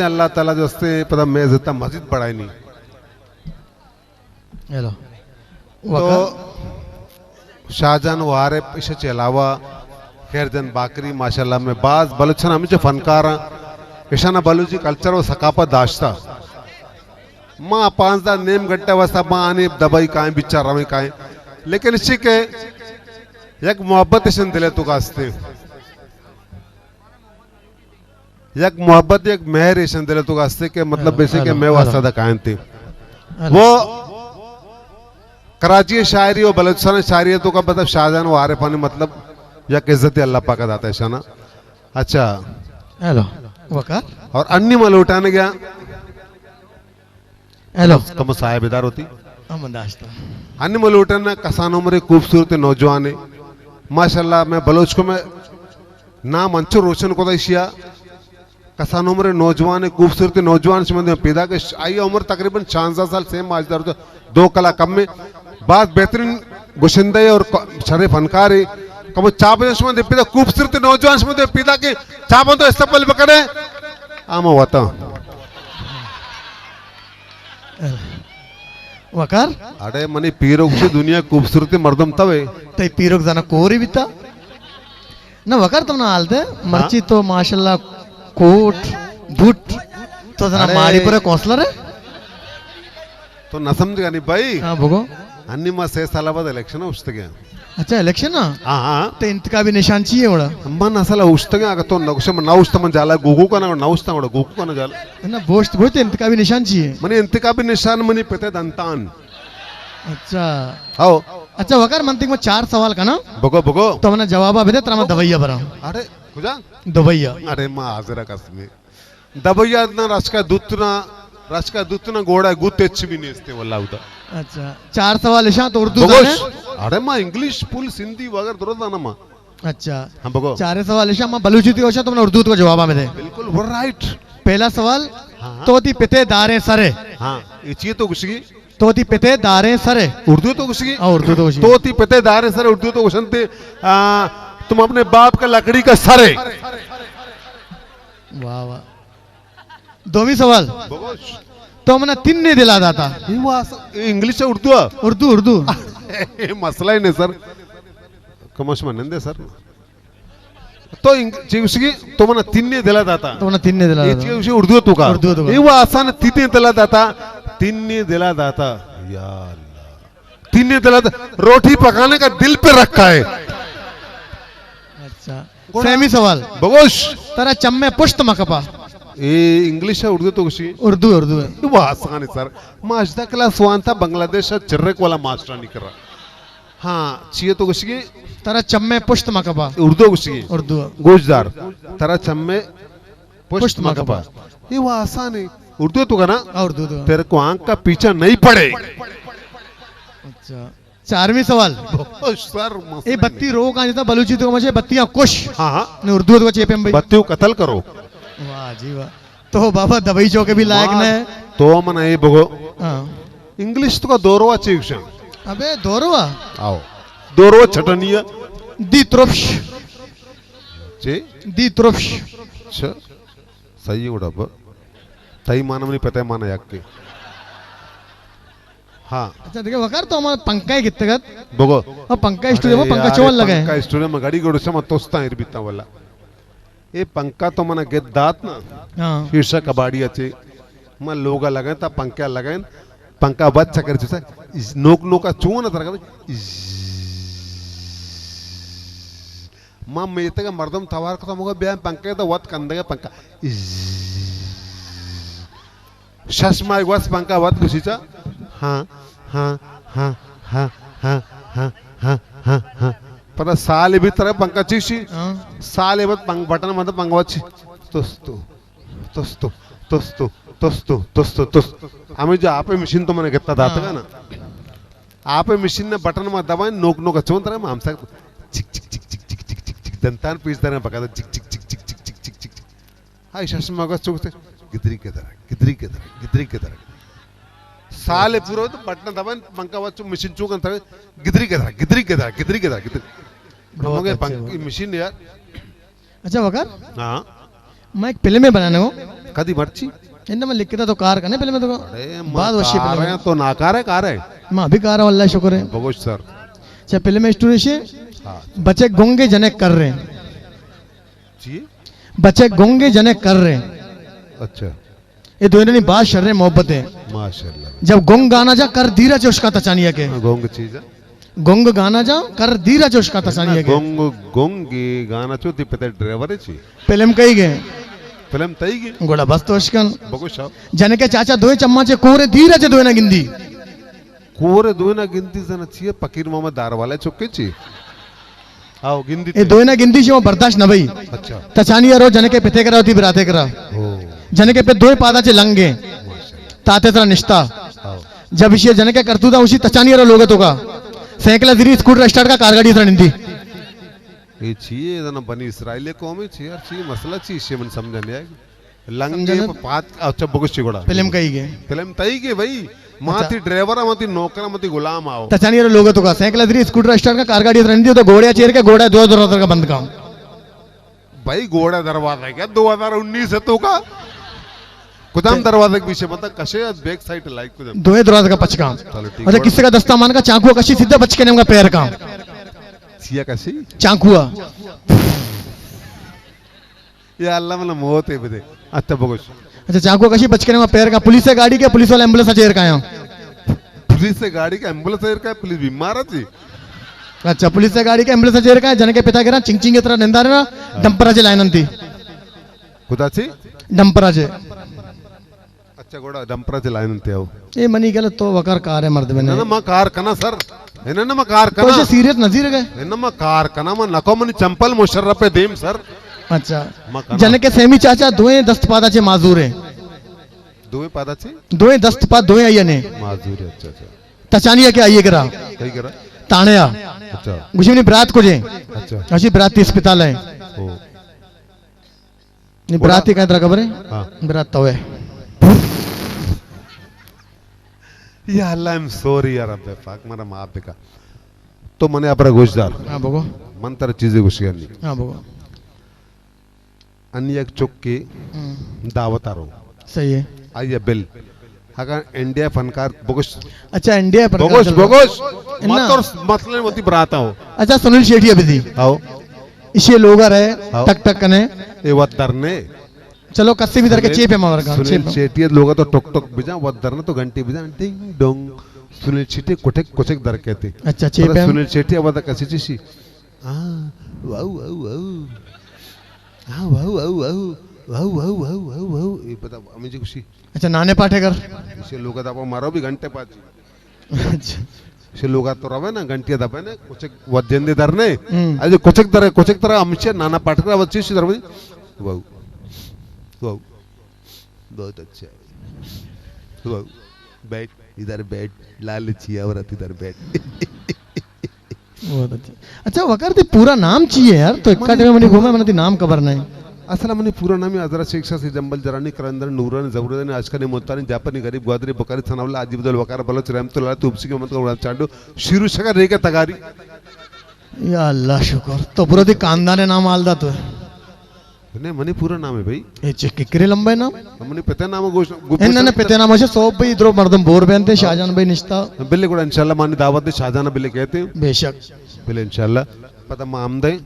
اللہ تعالیٰ جو ہستے پدا میں عزت مزید بڑھائنی۔ ہیلو۔ تو وقار؟ شاہجان و عارف، ایشی چہ علاوہ خیر جان باقری، ماشاءاللہ میں باز بلوچستان ہمیچو فنکار ہیں، ایشانا بلوچی کلچر و ثقافت داشتہ۔ ما پانزدہ نیم گھنٹہ واسطہ ما آنے دبئی کائیں، بچار رویں کائیں، لیکن اسی کہ یک محبت ایشان دلے تو گاستے۔ یک محبت، یک مہر ایشان دل تو گاستے کہ مطلب ہاں، بیسے کہ ہیلو، میں ہیلو۔ واسطہ دا کائنتے۔ ہیلو۔ وہ کراچی شاعری و بلوچستان شاعری تو کا مطلب شاہجان و عارفانی مطلب یک عزت اللہ پاک داتا ایشانا۔ اچھا۔ ہیلو۔ وقار؟ اور انی ما لوٹانے گیا۔ ہیلو۔ کم صاحب ادار ہوتی۔ ہم داشتا۔ ہنی ملوٹن کسان عمر خوبصورت نوجوان۔ ماشاءاللہ میں بلوچ کو میں نام انچو روشن کو ایشیا۔ کسان عمر نوجوان، خوبصورت نوجوان شما دے پیدا کہ آئی عمر تقریباً شانزدہ سال، سیم ماہ دار دو کلا کم میں۔ باز بہترین گشندہ اور ک-، شرے فنکار ہے۔ کم چاپ شما دے پیدا خوبصورت نوجوان شما دے پیدا کہ چاپ تو استقبال بکنے۔ آما وطن۔ وقار؟ اڑے منی پیرک چی دنیا خوبصورت مردم توے۔ تئی پیرک زنا کوری بیتا؟ نہ وقار تم نہ حال دے۔ ہاں؟ مرچی تو ماشاءاللہ کوٹ، بوٹ، تو زنا اڑے ماڑی پر کونسلر ہے؟ تو نہ سمجھ گا نہیں بھائی۔ ہاں، بگو۔ انی ما سے سال بعد الیکشن اشتگے۔ اچھا، الیکشن نا؟ ہاں، ہاں۔ تو انتخابی نشان چی ہے وڑا؟ من اصل اوشتگا، اگر تو نوشم نہ اوشت من جالا گوگو کنا، نہ اوشتا وڑا گوگو کنا جالا۔ نہ، بوشت، بوشت انتخابی نشان چی ہے؟ منی انتخابی نشان منی پتے دنتان۔ اچھا۔ ہاؤ۔ اچھا، وقار من تک میں چار سوال کنا۔ بگو، بگو۔ تو منا جوابا بدے، ترا ما دویا برا۔ ارے، کجا؟ دویا۔ ارے، ما حاضر قسمے۔ دبئی ءَ نہ رشکا دوتنا، رشکا دوتنا گوڑا گوت ہچ بھی نیستے واللہ ادا۔ اچھا، چار سوال اشاں تو اردو بگوش۔ زانے؟ اڑے ما انگلش پول سندھی وغیرہ درست زانا ما۔ اچھا۔ ہاں، بگو۔ چارے سوال اشاں ما بلوچی تھی اوشا تم نے اردو تو جواب میں دے۔ بالکل، وہ رائٹ۔ پہلا سوال، ہاں۔ تو تی پتے داریں سرے۔ ہاں، یہ چیئے تو گشگی۔ تو تی پتے داریں سرے۔ اردو تو گشگی۔ ہاں، اردو تو گشگی۔ تو تی پتے داریں سرے، اردو تو گشنتے، آ، تم اپنے باپ کا لکڑی کا سرے۔ واہ واہ۔ دومی سوال۔ بگوش۔ تو منا تین نے دلا داتا۔ یہ واس-، یہ انگلش ہے، اردو ہے؟ اردو، اردو۔ یہ مسئلہ ہی نہیں سر۔ کمش من نندے سر۔ تو انگ-، چی اسکی تو منا تین نے دلا داتا۔ تو منا تین نے دلا یہ داتا۔ چی اسکی اردو تو کا؟ اردو تو کا۔ یہ وہ آسان تین نے دلا داتا۔ تین نے دلا داتا۔ یا اللہ۔ تین نے دلا داتا۔ روٹی پکانے کا دل پہ رکھا ہے۔ اچھا۔ سیمی سوال۔ بگوش۔ ترا چمے پشت مکپا۔ اے انگلش ہے، اردو تو گشی؟ اردو، اردو ہے۔ وہ آسان ہے سر۔ ما اجدا کلاس وان تھا، بنگلہ دیش ہے، چرک والا ماسٹر نہیں کر رہا۔ ہاں، چیئے تو گشی؟ ترا چمے پشت مکپا۔ اردو گشی؟ اردو۔ گوشدار۔ ترا چمے پشت پشت مکپا۔ مکپا۔ یہ وہ آسان ہے۔ اردو تو کنا؟ ہاں، اردو تو۔ تیرے کو آنکھ کا پیچھا نہیں پڑے۔ اچھا۔ چارمی سوال۔ او سر، مسئلہ اے بتی نہیں۔ رو کہاں جتا بلوچی تو مجھے بتیاں کش۔ ہاں، ہاں۔ نے اردو تو چیپے میں بھائی۔ بتیوں قتل کرو۔ واہ جی واہ۔ تو بابا دبئی چوکے بھی لائق واہ، نہ ہے۔ تو من اے بگو۔ ہاں۔ انگلش تو کا دوروا چیکشن۔ ابے دوروا؟ آؤ۔ دوروا چھٹنی ہے۔ دی ترپش۔ جی؟ دی ترپش۔ اچھا۔ صحیح ہے گڑا با۔ تئی مانا منی پتہ مانا یک کے۔ ہاں۔ اچھا، دیکھے وقار تو ہمارا پنکھا ہی کتنے گت؟ بگو۔ اور پنکھا اسٹوڈیو میں ارے پنکھا یار، چون لگا ہے۔ پنکھا اسٹوڈیو میں گاڑی گڑو سے میں توستا ہر بیتا والا۔ اے پنکھا تو منا گد دات نا۔ ہاں۔ شیشہ کباڑی اچے۔ میں لوگا لگائیں تا پنکھا لگائیں۔ پنکھا بد چکر چوسا۔ نوک نوکا چون ترکا۔ ما میتگ ءَ مردم توار کت، مگو بیا پنکھا تو وت کندگ ءَ پنکھا۔ شش ماہ گوست پنکھا وت گوشی چا۔ ہاں، ہاں، ہاں۔ پدا سال بیت ترا پنکھا چیشی؟ ہاں۔ سال بعد پنکھ بٹن مت پنکھا وت چی؟ توستو، توستو، توستو، توستو، توستو، توستو۔ ہمیں جو آپ مشین تو من گتا داتگا نا۔ آپ مشین نے بٹن ما دبائیں، نوک نوک چون ترا ما ہم سک چک چک چک چک دنتان پیش داریں بکا چک چک چک چک چک چک چک چک۔ ہائی شش ماہ گوست چوکتے گدری کے درا، گدری کے درا، گدری کے درا۔ سال پورا تو بٹن دبائیں، پنکھا وت چو مشین چو کنتا گدری کے درا، گدری کے درا، گدری کے درا، گدری۔ بہت مگے اچھے، پنکھ-، بہت اچھے۔ مشین یار۔ اچھا وقار؟ ہاں۔ میں ایک فلم میں بنانے ہوں۔ کدی مرچی؟ اندا من لکھتا تو کار کنے پہلے میں تو۔ ارے، ما بعد وشی کار پہلے۔ ہیں تو ناکار ہے، کار ہے۔ ما بھی کار ہوں، اللہ شکر ہے۔ بگوش سر۔ اچھا، پہلے میں اسٹوری سے ہاں۔ بچے گنگے جنے کر رہے ہیں۔ جی؟ بچے گنگے جنے کر رہے ہیں۔ اچھا۔ یہ دوئیں نہیں، بات شر محبت ہے۔ ماشاءاللہ۔ جب گنگ گانا جا کر دیرا چوشکا تچانیا کے۔ ہاں، گنگ چیز ہے۔ گنگ گانا جا کر دیرا چوشکا تچانیا کے۔ گنگ، گنگ گانا چو تی پتے ڈرائیور ہے چی؟ فلم کئی گئے؟ فلم تئی گئے؟ گوڑا بس تو اشکن۔ بگو شاو۔ جنکے چاچا دوئیں چماچے کورے دیرا چے دوئیں نہ گندی۔ کورے دوئیں نہ گندی زنا چیے؟ فقیر محمد دار والے چکے چی؟ آؤ، گندی اے تے۔ دوئیں نہ گندی شما برداشت نہ بھئی۔ اچھا۔ تچانی رو جنکے پتے کرا ہوتی براتے کرا۔ او۔ جنکے پہ دوئیں پادا چے لنگے۔ ماشاءاللہ۔ تاتے ترا نشتا۔ آؤ۔ جب اسے جنکے کرتو دا اسی تچانی رو لوگے تو کا۔ سائیکل زیری اسکوٹر اسٹارٹ کا کار گاڑی ترا نندی۔ اے چی ہے؟ زنا بنی اسرائیل قوم ہے چی یار؟ چی مسئلہ چی؟ اسے من سمجھا نہیں آئے۔ لنگے سمجھا پہ پات، اچھا، بگوش چی گوڑا؟ فلم کئی گئے؟ فلم تئی گئے بھائی۔ اچھا۔ ماتی ڈرائیور، ماتی نوکر، ماتی غلام آؤ۔ تچانی رو لوگ تو کا، سائیکل دری، اسکوٹر اسٹارٹ کا، کار گاڑی رن دی تو گھوڑے چیر کے، گھوڑا دو دروازہ کا بند کا۔ بھائی، گھوڑا دروازہ کیا دو ہزار انیس ہے تو کا؟ کدام تے- دروازے کے پیچھے بندہ کشے یا بیک سائیڈ لائک کدام؟ دوئے دروازے کا پچکا۔ چلو ٹھیک اچھا، ہے۔ کسے کا دستا مان کا چانکو کشی سیدھا بچ کے نے کا پیر کا۔ چیا کشی؟ چانکوا۔ یا اللہ، منا موت ہے بدے۔ اچھا، بگوش۔ اچھا، چانکو کشی بچ کے نے پیر کا۔ پولیس سے گاڑی کے، پولیس والا ایمبولینس چیر کا آیا۔ پولیس سے گاڑی کا ایمبولینس چیر کا، پولیس بیمار ہے جی۔ اچھا، پولیس سے گاڑی کا ایمبولینس چیر کا، جن کے پتا کرا، چنگ چنگ طرح نندا رہا، ڈمپر سے لائن انتی۔ خدا چی؟ ڈمپر سے۔ اچھا، گوڑا ڈمپر چلائن انتے ہو۔ اے منی گل تو وکر کار ہے مرد بنے۔ نہ، نہ، ما کار کنا سر۔ اے نہ، نہ، ما کار تو کنا۔ اسے سیریت نظیر گئے۔ اے نہ، ما کار کنا، ما نکو منی چمپل مشرف پہ دیم سر۔ اچھا۔ ما کنا۔ جن کے سیمی چاچا دوئیں دست پادا چے معذور ہیں۔ دوئیں پادا چے؟ دوئیں دست پا دوئیں آئیے نے۔ معذور ہے، اچھا، اچھا۔ تچانیہ کے آئیے کرا۔ کئی کرا؟ تانیا۔ اچھا۔ گوشی منی برات کو جے۔ اچھا۔ اسی برات تی اسپتال ہے۔ او۔ نی گڑا براتی کائیں ترا خبر ہے؟ ہاں۔ برات تو ہے۔ یا اللہ، آئی ایم سوری یا رب پاک، مارا معاف بکا۔ تو منے ابرا گوش دار۔ ہاں، بگو۔ من ترا چیزے گوش کرنی۔ ہاں، بگو۔ انی یک چکے ہم۔ دعوت آ رو۔ صحیح ہے۔ آئی بل۔ اگر انڈیا فنکار بگوش۔ اچھا، انڈیا فنکار بگوش، چل رہا۔ بگوش۔ انا۔ مت اور مطلب وتی براتا ہو۔ اچھا، سنیل شیٹی ابھی تھی۔ آؤ۔ ایشی لوگا رہے، ہاؤ۔ ٹک ٹک کنے۔ اے وت درنے۔ چلو، کسی بھی در کے سنیل، چیپ ہے ماور کا، سنیل چیپ ہے۔ شیٹی لوگا تو ٹک ٹک بجا، وت درنے تو گھنٹی بجا، ڈنگ ڈونگ۔ سنیل شیٹی کچک کچک در کہتے۔ اچھا، چیپ ہے۔ سنیل شیٹی وت کسی چیشی۔ ہاں، واو، واو، واو۔ ہاں، واو، واو، واو۔ واو، واو، واو، واو، واو۔ اے پتا، ہمیں جی خوشی۔ اچھا، نانے پاٹے کر۔ اسے لوگا دبا مارو بھی گھنٹے پاچی۔ اچھا۔ اسے لوگا تو روے نا، گھنٹی دبے نے، کچک وجندے در نے۔ ہم۔ اجے کچک در، کچک در، ہمیشہ نانا پاٹے کر، وچی سی در۔ واو۔ واو۔ بہت اچھا ہے۔ واو۔ بیٹھ، ادھر بیٹھ، لالچی عورت، ادھر بیٹھ۔ بہت اچھا۔ اچھا، وقار تی پورا نام چی ہے یار؟ تو اکا منی ٹائم منی گھومے، من تی نام خبر نہیں۔ اصل منی پورا نام ہے حضرت شیخ شاہ سید جنبل جرانی، قلندر نورانی، زبردانی، عاشقانی ملتانی، جاپانی غریب، گوادری بخاری، ثناء اللہ، حاجی بدل وقار، بلوچ رحمت اللہ علیہ، توپسی کے محمد کا غلام چانڈو، شیرو شکر ریگا تگاری۔ یا اللہ، شکر۔ تو پورا تی خاندان نام حال دا تو ہے۔ نہیں، منی پورا نام ہے بھائی۔ اے چے ککرے لمبا ہے نام؟ منی پتے نام گوش، گو اے نہ، نہ، پتے نام ہے، سو بھائی ادھر مردم بور بینتے، شاہجان بھائی نشتا۔ بلے گڑا انشاءاللہ مانی دعوت دے، شاہجان بلے کہتے ہیں۔ بے شک۔ بلے انشاءاللہ۔ پتہ ما ہم دیں۔